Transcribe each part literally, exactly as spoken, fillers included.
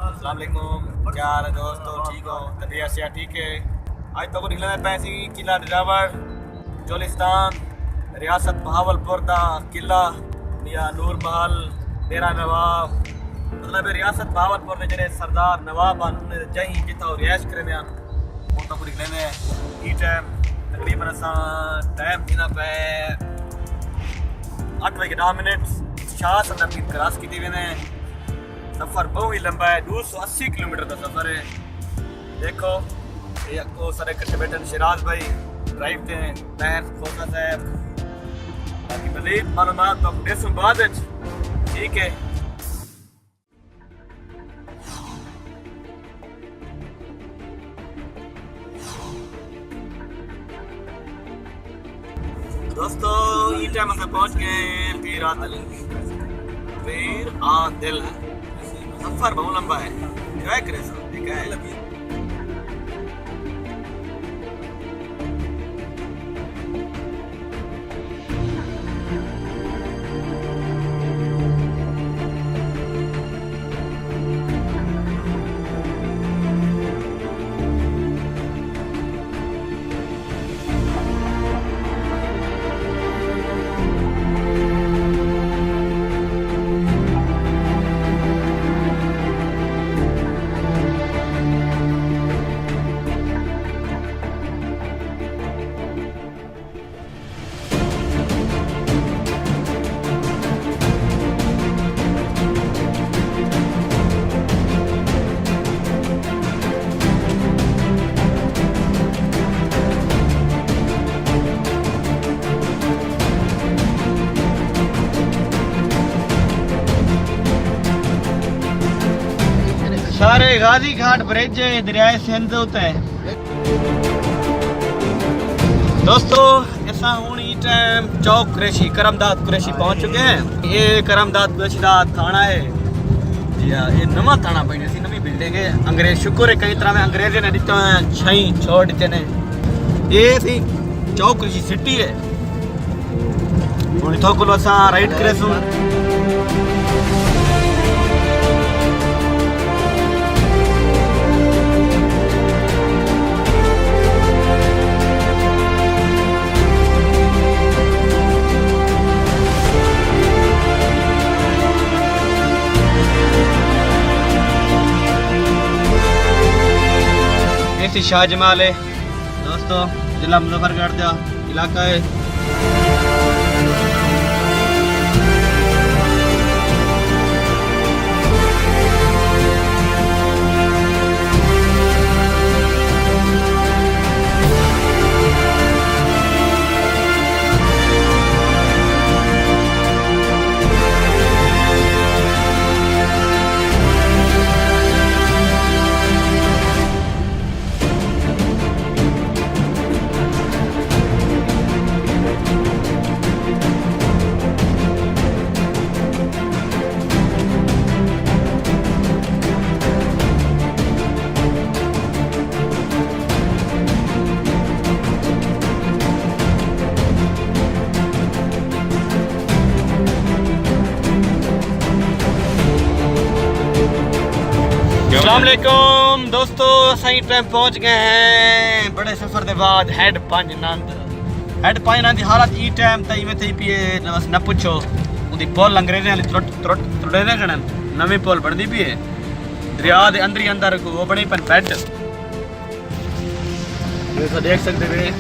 السلام علیکم، کیا حال ہے دوستو؟ ٹھیک ہو؟ طبیعت صحت ٹھیک ہے؟ اڄ تہاکوں ݙکھلیندے پئے ہیں قلعہ ڈراوڑ، چولستان، ریاست بہاول پور دا قلعہ یا نور محل، ڈیرہ نواب، مطلب ریاست بہاول پور دے جیڑھے سردار نواب ہن، انہاں دے جاہیں جتھاں او رہائش کریندے ہن۔ ہݨ تہاکوں ݙکھلیندے ہیں۔ ایں ٹائم تقریباً اساں، ٹائم تھیندا پئے اٹھ وڄ کے ݙاہ منٹ، شاہ حسن دا پیر کراس کیتی ویندے ہیں۔ سفر ٻہوں ہی لمبا ہے، ݙو سو اسی کلومیٹر دا سفر ہے۔ ݙیکھو، اے اڳوں ساݙے کٹھے ٻیٹھن شیراز بھائی، ڈرائیو تے ہیں، طاہر کھوسہ صاحب۔ باقی مزید معلومات تہاکوں ݙیسوں بعد وچ، ٹھیک ہے۔ دوستو، ایں ٹائم اساں پہنچ ڳئے ہیں پیر آ دل۔ پیر آ دل۔ سفر ٻہوں لمبا ہے، انجوائے کریسو، ٹھیک ہے؟ سارے غازی گھاٹ برج ہے دریائے سندھ اتے۔ دوستو، اساں ہݨ ایں ٹائم چوک قریشی، کرم داد قریشی پہنچ چکے ہیں۔ اے کرم داد قریشی دا تھانہ ہے۔ جی ہاں، اے نواں تھانہ بݨیا سی، نویں بلڈنگ ہے۔ انگریز، شکر ہے کہیں طرح میں انگریزیں نے ݙتا ہویا، چھئیں چھوڑ ݙتے نے۔ اے سی چوک قریشی سٹی ہے۔ ہݨ اتھاں کولوں اساں رائٹ کریسوں۔ اے سی شاہ جمال ہے۔ دوستو، ضلع مظفر گڑھ دا علاقہ ہے۔ السلام علیکم دوستو، اساں ایں ٹائم پہنچ ڳئے ہیں بڑے سفر دے بعد ہیڈ پنج نند۔ ہیڈ پنج نند دی حالت ایں ٹائم تاں ایویں تھئی پئی ہے، بس نہ پچھو۔ اوندی پل انگریزیں والی ترٹ، ترٹ، ترٹیندے کھڑن، نویں پل بݨدی پئی ہے۔ دریا دے اندر ہی اندر کو او بݨے پن بیڈ۔ جیسا دیکھ سکدے وے،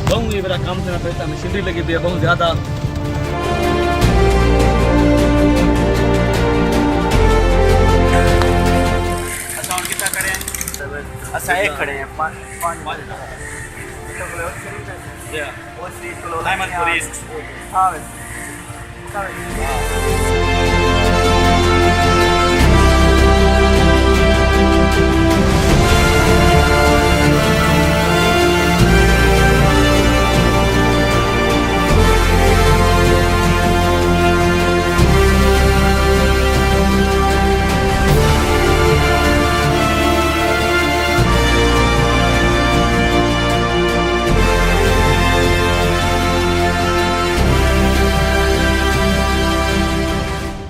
ٻہوں ہی بڑا کم تھیندا پئے، مشینری لڳی پئی ہے ٻہوں زیادہ۔ اساں ہݨ کتھاں کھڑے ہیں؟ اساں اے کھڑے ہیں، پنج، پنج۔ جی ہاں۔ سائمن پور ایسٹ۔ ہاں۔